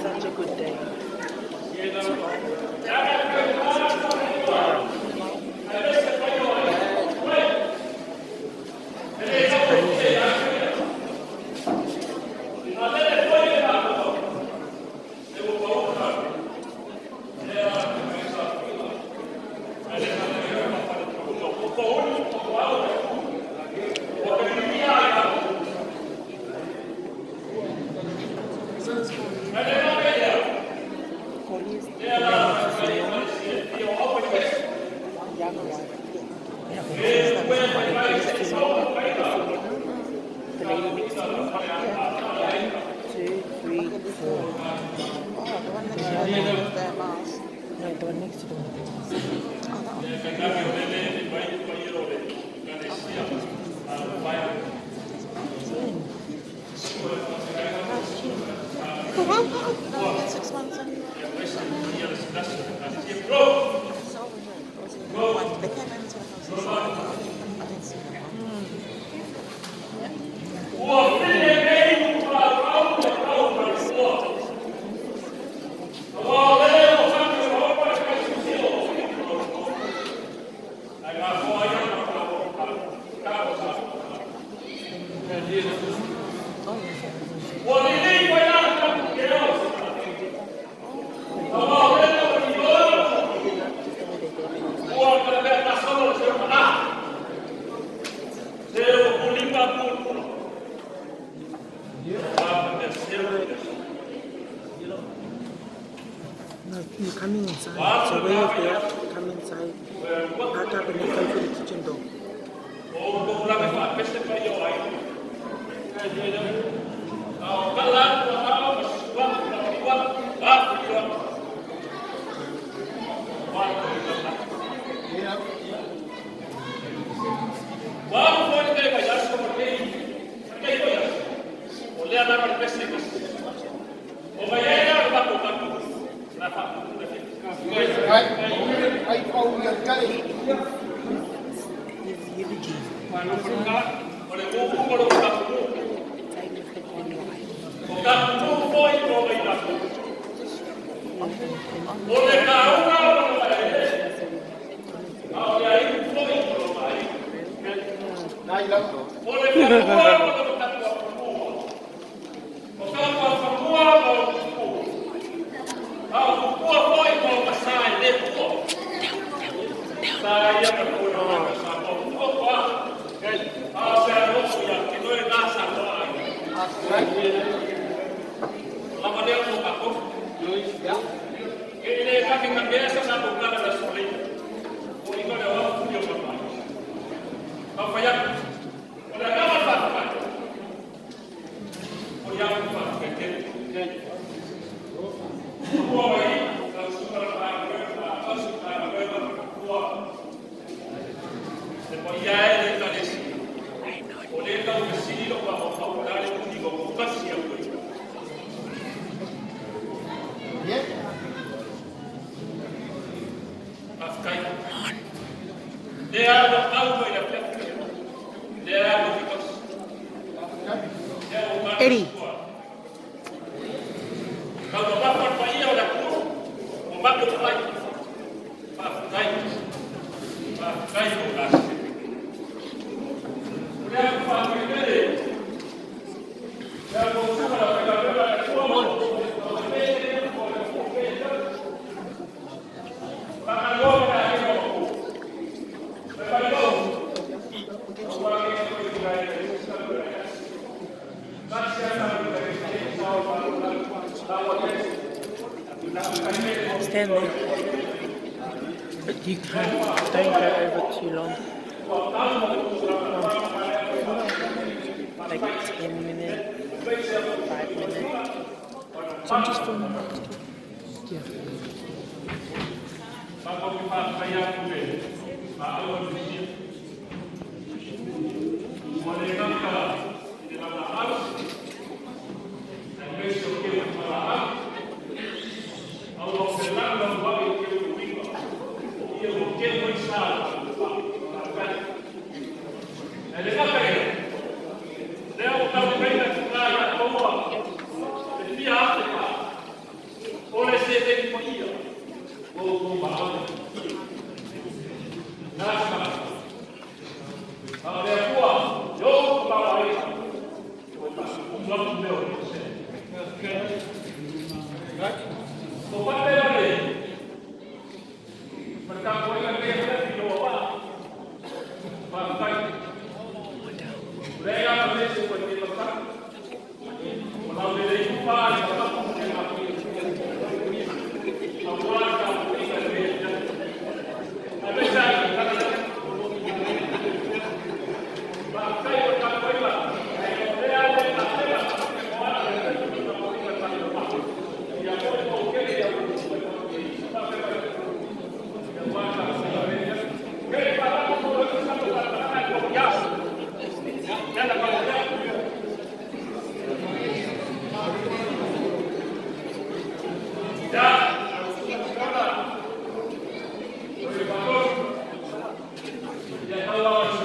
Such a good day. It's crazy. Corey's the one young one. Yeah, the lady next to you. Yeah. 1, 2, 3, 4. Oh, the one next to the one with the mask. No, the one next to the one with the mask. Oh, that one. Ten. Last year. No, it's 6 months anyway. So was it like they came into the house and said, I didn't see them. Yeah. Just the way they did it. No, you coming inside. So where if they have to come inside, pack up and then come to the kitchen door. His eulogy. Time if they gone live. Eddie. Stand there. But you can't, don't go over too long. Like 10 minutes, 5 minutes. So I'm just filming that. Yeah. In the church, seat of the church, in the back seat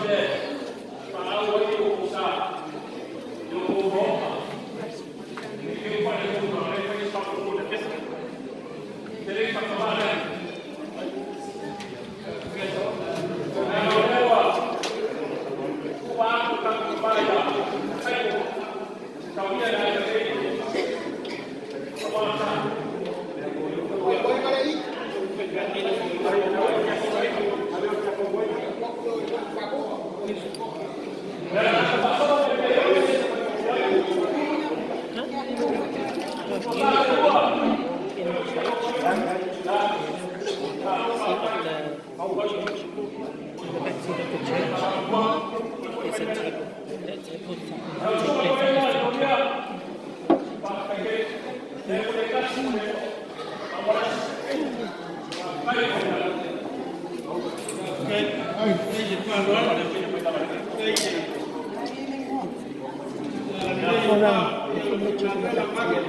of the church, there's a table. That table take place on this Hold on. There's images in the back seat.